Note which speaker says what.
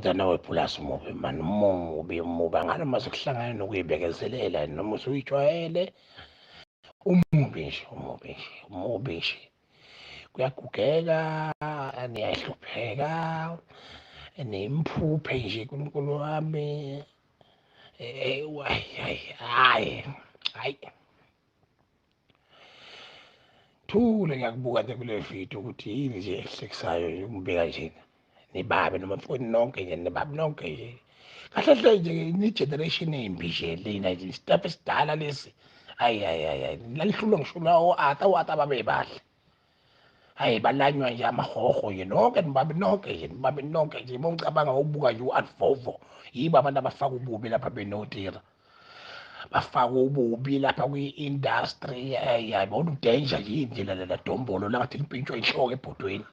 Speaker 1: Kodwa nawe Pulasi mubi mani, mubi mubi, angani uma sekuhlangane nokuyibekezelela noma usuyijwayele. Umubi nje, umubi nje, umubi nje. Kuyagugeka, niyahlupheka, nimphuphe nje uNkulunkulu wami. Hayi hayi hayi hayi. Thule ngiyakubuka nje kule video ukuthi yini nje ehlekisayo nje umbeka njena. Nibabe noma mfowenu nonke nje, nibabe nonke nje. Kahle hle nje ni generation embi nje lena nje, isitafu esidala lesi. Hayi hayi hayi hayi, lalihlulwa ngisho lawo o-Arthur, o-Arthur babebahle. Hayi balanywa nje amahoho nje nonke, nibabe nonke nje, nibabe nonke nje. Uma ucabanga ubuka nje u-Advovo, yibo abantu abafaka ububi lapha benotira. Bafaka ububi lapha kwi-industry. Hayi hayi, bona udanger nje indlela lela dombolo langathi limpintshwa inhloko ebhodweni.